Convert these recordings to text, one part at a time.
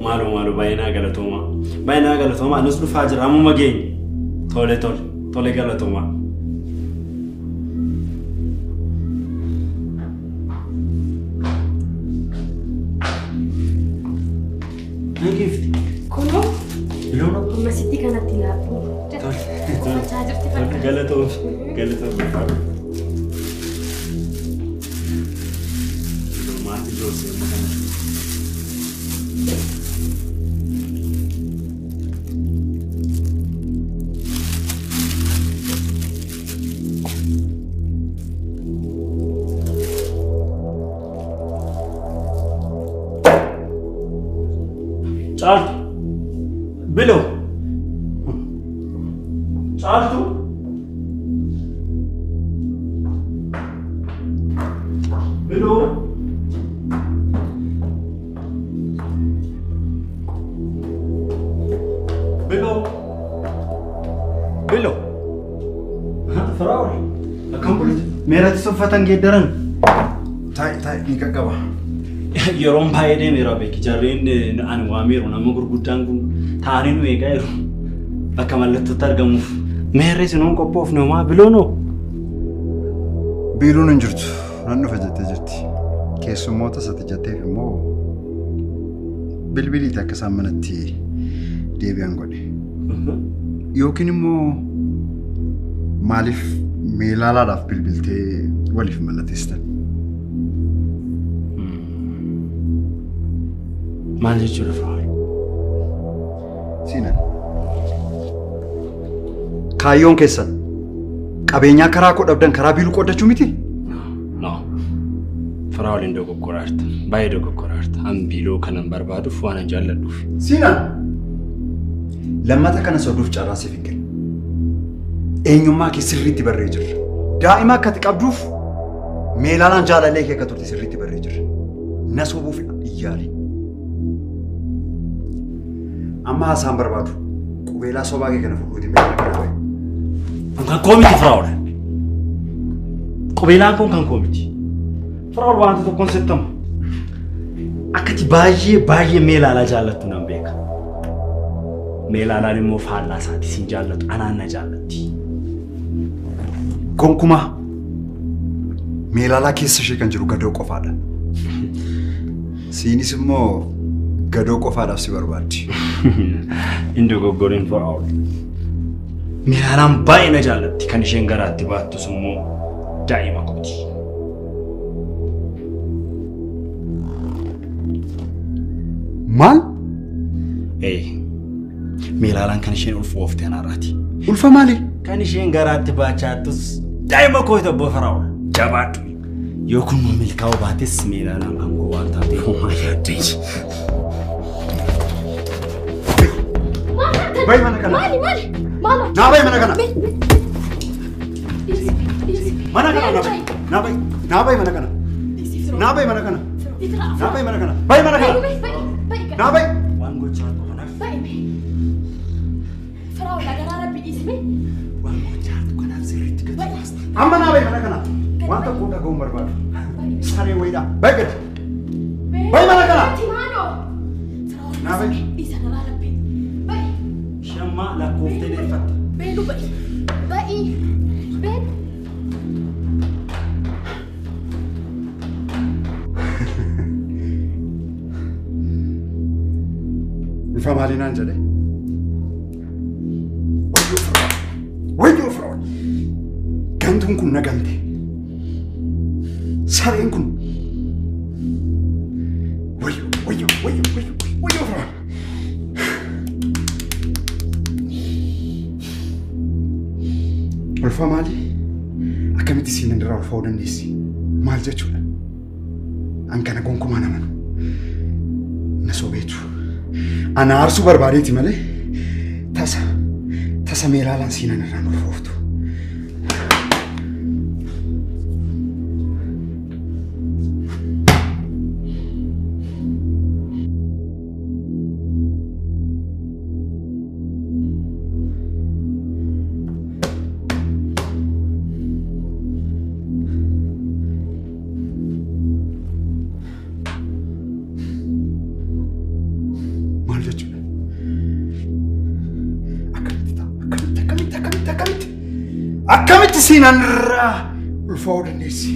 Maaloo maaloo baay'ee naa galatoomaa. Baay'ee naa galatoomaa. Nus dhufaa jira ammuma geenye. Tole tole tole galatoomaa. Giifti. Kunoo Biloon amma sitti kanatti laadhu. Tole. Uffachaa jirti Tole fakkaata. galatoom galatoom. Maatii joorsee amma kana. Caaltu. Biloo. Caaltu. Biloo. Biloo. Biloo. Firaa'ol. Akkam bulte? Meeratti uffatan geeddaran. Taa'i taa'i ni qaqqaba. Yeroon baay'ee deemeera beeki. Jarreen ani waameeru nama gurguddaan kun taa'anii nu eegaa jiru. Bakka mallattootti argamuuf. Meerri sinuun qophoofne homaa biloonoo? Biiluun hin jirtu. Nan dhufa jettee jirti. Keessummoota isatti jetteef immoo bilbiliiti akka isaan manatti deebi'an godhe. Yookiin immoo maaliif meelaalaadhaaf bilbiltee waliif mallatteessitan? Maal jechuudha Firaa'ol? Siinan. Kaayyoon keessan qabeenyaa karaa koo dhabdan karaa biiluu qooddachuu miti? No. Firaa'ol hin dogoggoraarta. Baay'ee dogoggoraarta. An biiloo kanan barbaaduuf waan an jaalladhuuf. Siinan. Lammata kana soduuf carraa siif hin kennu. Eenyummaa kee sirriitti barree jirra. Daa'ima akka ati qabduuf meelaalaan jaalallee kee akka turte sirriitti barree jirra. Na sobuuf hin yaaliin. Amma haasaan barbaadu qubeelaa sobaa kee kana fuudhuuti meelaa kana bahe. Kun kan koo miti Firaa'ol. Qubeelaan kun kan koo miti. Firaa'ol wanta tokkoon sittamu. Akkati baay'ee baay'ee meelaalaa jaallattu nan beeka. Meelaalaan immoo faallaa isaati sin jaallatu anaan na jaallatti. Gonkumaa meelaalaa keessa ishee kan jiru gadoo qofaadha. Siinis immoo gadoo qofaadhaaf si barbaaddi. Hin dogoggoriin Firaa'ol. Meelaalaan baay'ee na jaallatti kan isheen garaatti baattus immoo daa'ima kooti. Maal? Ee, meelaalaan kan isheen ulfoofte anaarraati. Ulfa maali? Kan isheen garaatti baachaattus daa'ima kooti obbo Firaa'ol. Jabaadhu. Yoo kun milkaa'uu baates meelaalaan kan koo waan taateef homaa yaaddee. Bahi mana kana. Maali maali? Maalo. Naa bahi mana kana. Dhiisi dhiisi. Mana kana naa bahi. Naa bahi. Naa bahi mana kana. Dhiisi Firaa'ol. Naa bahi mana kana. Firaa'ol. Naa bahi mana kana. Bahi mana kana. Bahi bahi bahi. Naa bahi. Waan gochaa jirtu kanaaf Bahi. Firaa'ol agaraa rabbi dhiisime. waan gochaa jirtu kanaaf sirriitti gadi baasta. Amma naa bahi mana kana. Waan tokko dhaga'uun barbaadu. Saree wayiidha. Bahi gadi. Bahi mana kana. Maaloo. Firaa'ol Naa bahi. dhiisa garaa rabbi. Bahi. Shammaa lakkooftee deeffatta. Beelu bahi. Bahi. Beelu. Ulfa maalii naan jedhe? Wayyoo Firaa'ol. Wayyoo Firaa'ol. Gantuun kun na galte. Sareen kun. Wayyoo wayyoo wayyoo wayyoo wayyoo Firaa'ol. Ulfa maalii? Akkamitti siinan irraa ulfaa'uu dandeessi? Maal jechuudha? An kana gonkumaa namanu. Na sobeetu. Ana aarsuu barbaadeeti malee tasa tasa meelaalaan siinan irraan ulfooftu. Akkamitti Siinaan irraa ulfaa'uu dandeessi?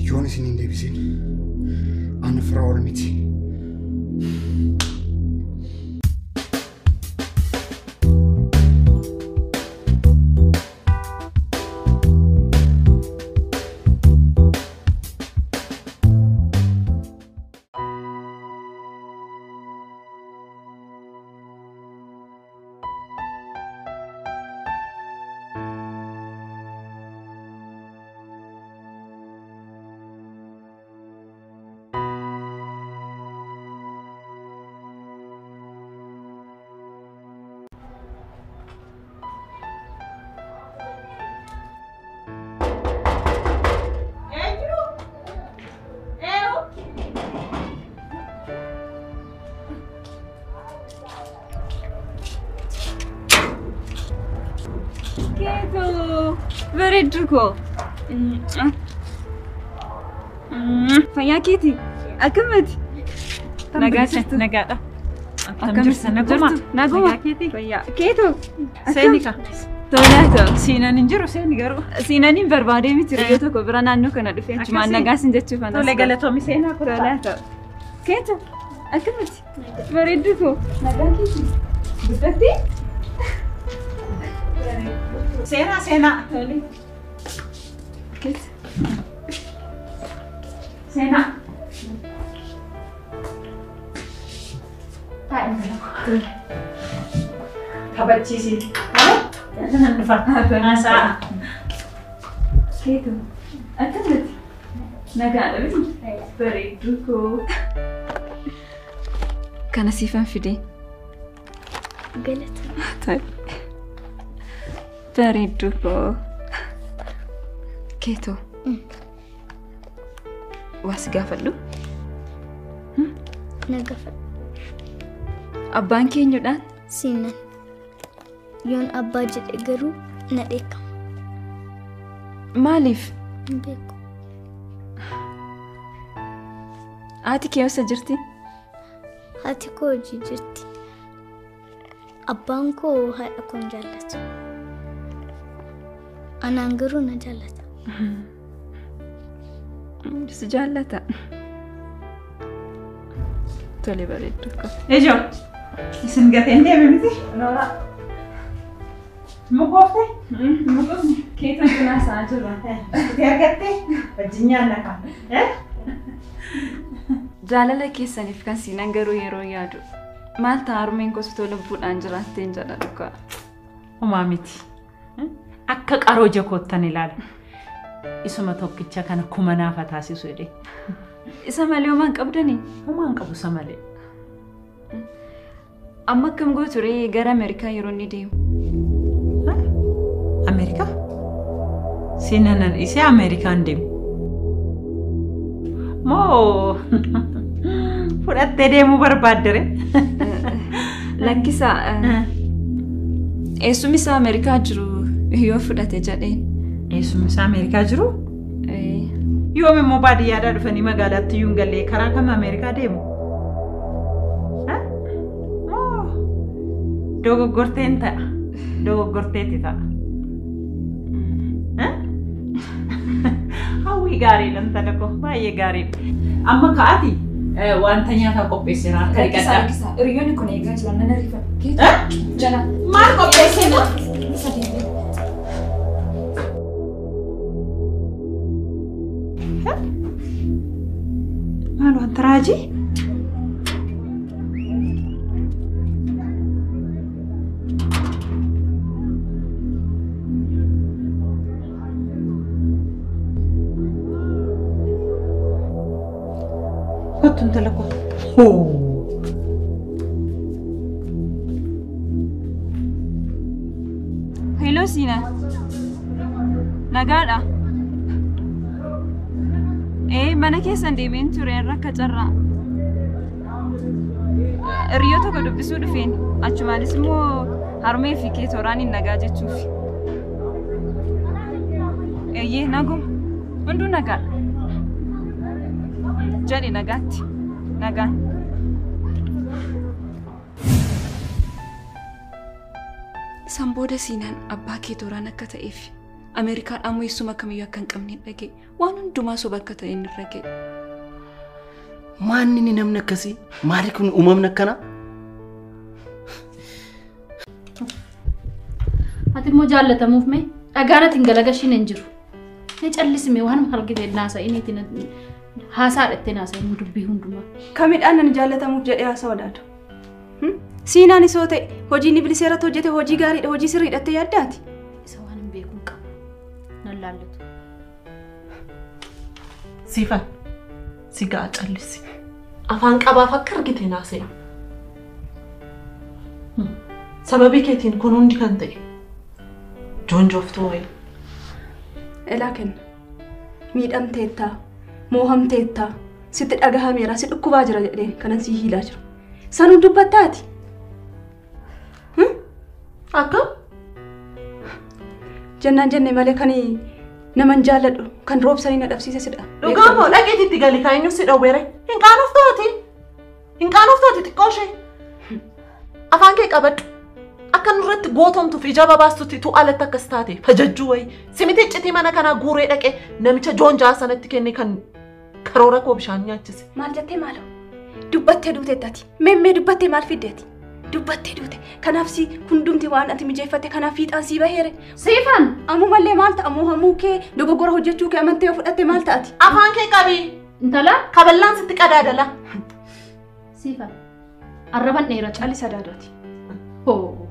Yoon isin hin deebisin ani Firaa'ol miti. Bareedduu koo. Fayyaa keeti. Akkamati? Nagaa jirtu. Nagaadha. Akkam jirtu? Naguma. Naguma. Nagaa keeti. Fayyaa. Keetu. Seeni ka. Tolaa ta'u. Siinaan hin jiru seeni garuu. Siinaan hin barbaadee miti yeroo tokko bira naannoo kana dhufee achumaan Akkasii. nagaa sin jechuuf anas. Tole galatoomi seenaa kottaa. Tolaa ta'u. Keetu. Akkamati? Bareedduu koo. Nagaa keeti. Guddattee? Seenaa seenaa. Tole. Keetu. Seenaa. Taphachiisi. Nan dhufa. Haasa'a. Keetu. Akkamati? Nagaadha miti? Bareedduu koo. Kana siifan fide. Galata. Tole. Bareedduu koo. Keetu. Waa si gaafadhu? Na gaafadhu. Abbaan keenyudhaan? Siinan. Yoon abbaa jedhe garuu na dheekkama. Maaliif? Hin beeku. Haati kee eessa jirti? Haati koo hojii jirti. Abbaan koo haadha koo hin jaallatu. Anaan garuu na jaallata. Si jaallata. Tole bareedduu koo. Ijoo. Isin gateen deeme miti? Noora. Mukoofte? Keetu cinaa isaa jira. Itti argatte? Wajjin nyaanna ka. Jaalala keessaniif kan Siinaan garuu yeroo yaadu maal ta'a harmeen koo osoo lubbuudhaan jiraatteen jedha dhugaa. Homaa miti. Akka qaroo ija koottan ilaala. Isuma tokkicha kana kuma naafa taasisu jedhee. Isa malee homaa hin qabdanii? Homaa hin qabu isa malee. Amma akkam gootu ree gara Ameerikaa yeroo inni deemu? Ameerikaa? Siinaan isee Ameerikaan deemu. Moo fudhattee deemuu barbaadde ree? Lakkisaa eessumni isaa Ameerikaa jiru yoo fudhate jedheen. Eessumni isaa Ameerikaa jiru? Yoom immoo baadiyyaadhaa dhufanii magaalaatti iyyuu hin galle karaa kam Ameerikaa deemu? Moo dogoggorteen ta'a. Dogoggorteeti ta'a. Hawwii gaariidha intala koo baay'ee gaariidha. Amma ka'aati wanta nyaataa qopheesseera harka dhiqadhaa. Hiriyoonni kun eegaa jiran nan ariifadha. Jala. Maal qopheesseera? Maal wanta raajii? Kottu intala koo. Hoo! Hello Siina. Nagaadha. Mana keessan deemeen ture irra akka carraa. Hiriyyoo tokko dubbisuu dhufeen achumaanis immoo harmee fi keetoraan hin nagaa jechuufi. Eeyyee naguma. Hunduu nagaadha. Jedhi nagaatti. Nagaan. San booda Siinaan abbaa kee tooraan akka ta'eef Ameerikaan ammoo eessuma kamiyyuu akka hin qabne dhagee waan hundumaa soba akka ta'e inni dhagee. Maanni inni namni akkasii? Maali kun uumamni akkanaa? Ati immoo jaallatamuuf mee dhagaan ati hin galagashiin hin jiru. Ni callisime waan argite naasa'iniitiin haasaa dhattee naasa'in dubbii hundumaa. Kamidhaan ani jaallatamuuf jedhee haasaa wadaadu? Siinaan isoo ta'e hojii inni biliseerratti hojjete hojii gaariidha hojii sirriidhattee yaaddaati. Isa waan hin beekuun qabu. Nan laallatu. Siifan si ga'a callisi. Afaan qabaaf akka argite naasa'e. Sababii keetiin kun hundi kan ta'e joonjooftuu wayi. Elaa kenna. Miidhamteettaa, moohamteettaa, sitti dhagahameera, si dhukkubaa jira jedhee kanan si hiilaa jiru. Sanuun dubbattaati. Akkam? Jennaan jenne malee kan naman jaalladhu kan roobsanii na dhabsiise sidha. Dhugaa moo dhaqeetti itti gali kan eenyu si dhowweere? Hin qaanoftooti. Hin qaanoftooti xiqqoo ishee. Afaan kee qabadhu. Akka nurratti gootomtuuf ija babaastutti tu alatti akkas taate fajajjuu wayi. Simiti iccitii mana kanaa guuree dhaqee namicha joonjaa sanatti kenne kan karoora koo bishaan nyaachise. Maal jettee maaloo? Dubbattee duuteetti. Meemmee dubbattee maal fiddeeti? Dubbattee duute. Kanaaf si hundumti waan ati mijeeffatte kanaaf fiixaan sii baheere. Siifan! Ammumallee maal ta'a moohamuu kee dogoggora hojjechuu kee amantee yoo fudhatte maal ta'ati? Afaan kee qabi. Intala? Kaballaan sitti qadaadala. Siifan. Arraban dheeraa Callisa daadooti. Hoo.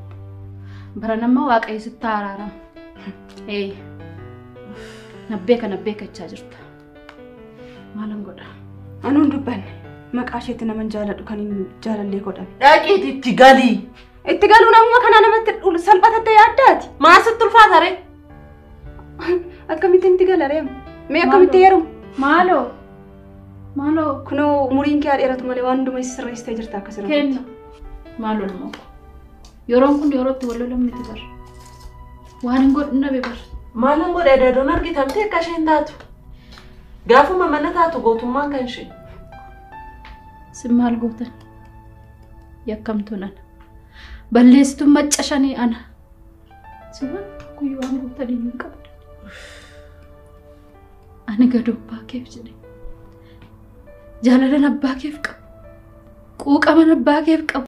Bara nama waaqayyo sitti araarama. Ee. Nabbeeka jechaa jirta. Maalan godha? Anuun dubbanne. Maqaa isheetti naman jaaladhu kan hin jaalallee godhame. Dhaqiitii itti galii. Itti galuu namuma kanaa namatti salphatattee yaaddaati. Maal sitti ulfaata ree? Akkamitti itti gala ree? Mee akkamitti heerumu? Maaloo? Maaloo? Kunoo umuriin kee dheeratu malee waan hundumaa isa sirreessitee jirta akka sirriitti. Kenna. Maaloo ilmoo koo? Yeroon kun yerootti wal lolan miti bar. Waan hin godhu nabe bar. Maalan godhe adaadoon argitamtee akka isheen taatu. Gaafuma mana taatu gootummaan kan ishee. Sin maal gootan? Yakkamtuun ana. Balleessituun macca shanii ana. Sin waan tokkoyyuu waan gootan iyyuu hin qabdan. Ani gad abbaa keef jedhe. Jaalalan abbaa keef qabu. Quuqaman abbaa keef qabu.